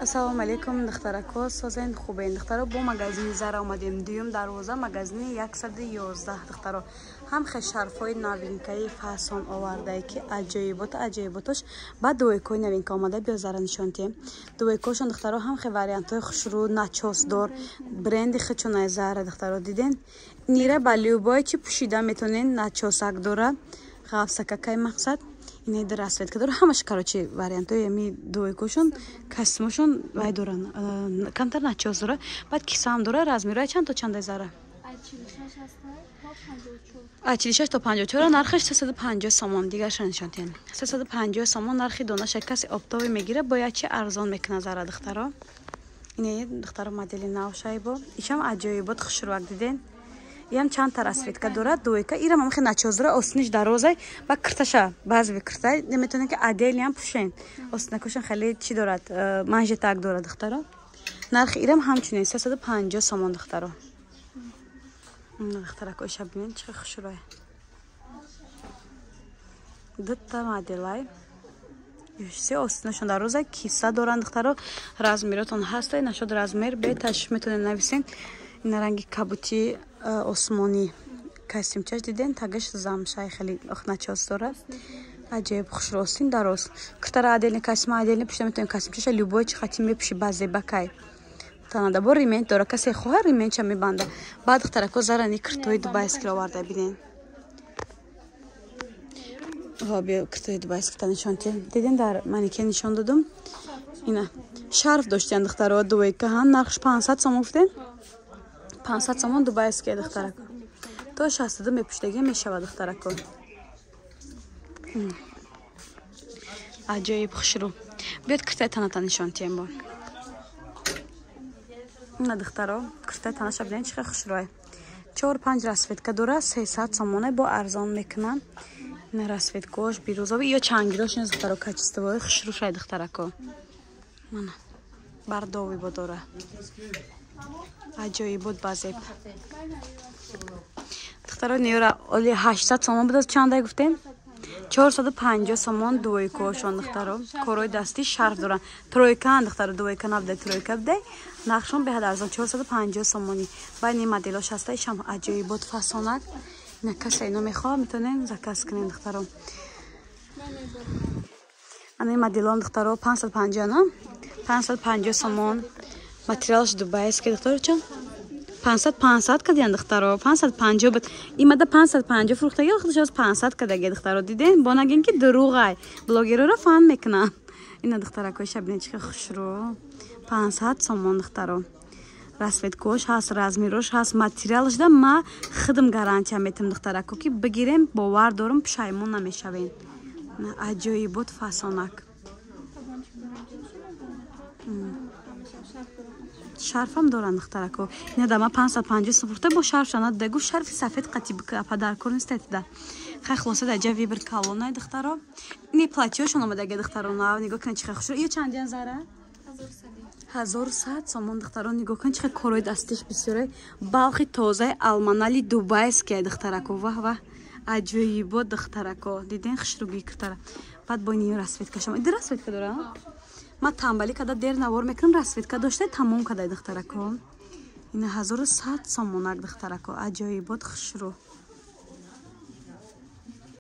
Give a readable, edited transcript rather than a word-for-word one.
Ассалому алайкум, духтарако, созен хубен. Духтаро, бо магазини Зара омадем. Дуюм дарвоза, магазини 111. Духтаро, ҳам хе шарфҳои новинкаи фасон овардае, ки аҷоибот, аҷоиботош. Баъд дуойкои новинка омада, биё Зара нишон тиҳем. Дуойкошон, духтаро, ҳам хе вариантҳои хушрӯ, начосдор, бренди хичонай Зара, духтаро, диден? Нира ба любой чи пӯшида метонен, начосак дора, ғафсакакай мақсад. Инаи расцветка дора, ҳамаш, короче, вариантҳои ами дуойкошон, костюмошон вай доран, камтар начос дора, баъд кисаам дора, размероя чанд то чандай, Зара? А 46 то 54, нархаш 350 сомон, дигарша нишон диҳем. 350 сомон нархи донаша, каси оптовый мегира, бояд чи арзон мекуна Зара, духтаро. Ине, духтаро, модели нав шайбо. Ишам аҷоибот, хушрӯак, диден? Иам чандта расцветка дорад, дуойка. Ирам ам хе начоз дора, остиниш дарозай, ба кирташа, баъзе киртай метавонед ки отдельно ам пӯшен. Остинакошон хеле чӣ дорад, манжетак дорад, духтаро. Нархи ирам ҳамчунин 350 сомон, духтаро. Духтарако, иша бинед, чӣ хушрӯй. Дутта моделай. Се остинашон дарозай, киса доранд, духтаро. Размеротон ҳастай, нашод размер беташ метавонед нависен. Ина ранги кабути осмонӣ костюмчаш, диден, тагаш замшай хеле начос дорад. Аҷоиб хушрӯ, остин дароз. Киртара отдельно, костюма отдельно пӯшида метавонед, костюмчаша любой чи хати мепӯши, ба зебакай. Танада бо ремень дора, касе хоҳа ременча мебанда. Баъд, духтарако, Зарани киртои дубайскиро оварда, бинен. Ва биё киртои дубайскита нишон тиҳем. Диден, дар манекен нишон додум. Ина шарф доштиян, духтаро, дуойка ҳам нархш 500 сомон гуфтен? 500 сомон дубайския, духтарако. То 62 мепӯшидагӣ мешавад, духтарако. Аҷоиб хушрӯ. Биёд киртаи таната нишон тиҳем бо. Ина, духтаро, киртаи танаша бинед, чӣ хел хушрӯай. Чор панҷ расцветка дора, 300 сомоне, бо арзон мекунам. Ина расцветкош бирӯзови, ё чангирош низ, духтаро, качествои хушрӯшай, духтарако. Мана бардови бо дора. Аҷоибот базеб. Духтаро, ниёра оли 800 сомон будааст, чандай гуфтем? 450 сомон двойкошон, духтаро. Корои дастӣ, шарф доранд. Тройкаан, духтаро, двойка набудай, тройка будай. Нархшон беҳад арзон, 450 сомонӣ. Байни моделош ҳаста, ишам аҷоибот фасонак. Ина касе ино мехоҳад, метавонем заказ кунем, духтаро. Ана ин моделон, духтаро, 550, на? 550 сомон. Материалш дубайский, духтаро, чанд? 500 500 кардиян, духтаро, 550 буд. Имада 550 фурӯхтаги, худаш аз 500 кардаги, духтаро, диден? Бо нагин ки дурӯғай. Блогерора фан мекунанд. Ина, духтаракои, шабинед, чӣ хушрӯ. 500 сомон, духтаро. Расцветкош ҳаст, размерош ҳаст, материалаш да ма худам гарантия метам, духтарако, ки бигирем, бовар дорам, пушаймон намешавем. Аҷоибот фасонак. Шарфам доранд, духтарако. Ина дама 550 сом фурӯхта, бо шарф шана дагу, шарфи сафед қати падаркор нестед да. Хай, хулоса, дар ҷа выбор калонай, духтаро. Ини платьёшон омадаги, духтаро, нав, нигоҳ кунед, чӣ хел хушрӯ. Ё чандиян, Зара? 1100 сомон, духтаро, нигоҳ кунед, чӣ хел корои дастиш бисёре. Балхи тозаи алманали дубайския, духтарако. Ваҳ ваҳ. Аҷоибот, духтарако. Диден хушрӯгии киртара. Баъд бо ини расцветкашам. Иди расцветка дора? Ма тамбалӣ када дер навор мекунам, расцветка дошта, тамом кадай, духтарако. Ина 1100 сомонак, духтарако, аҷоибот хушрӯ.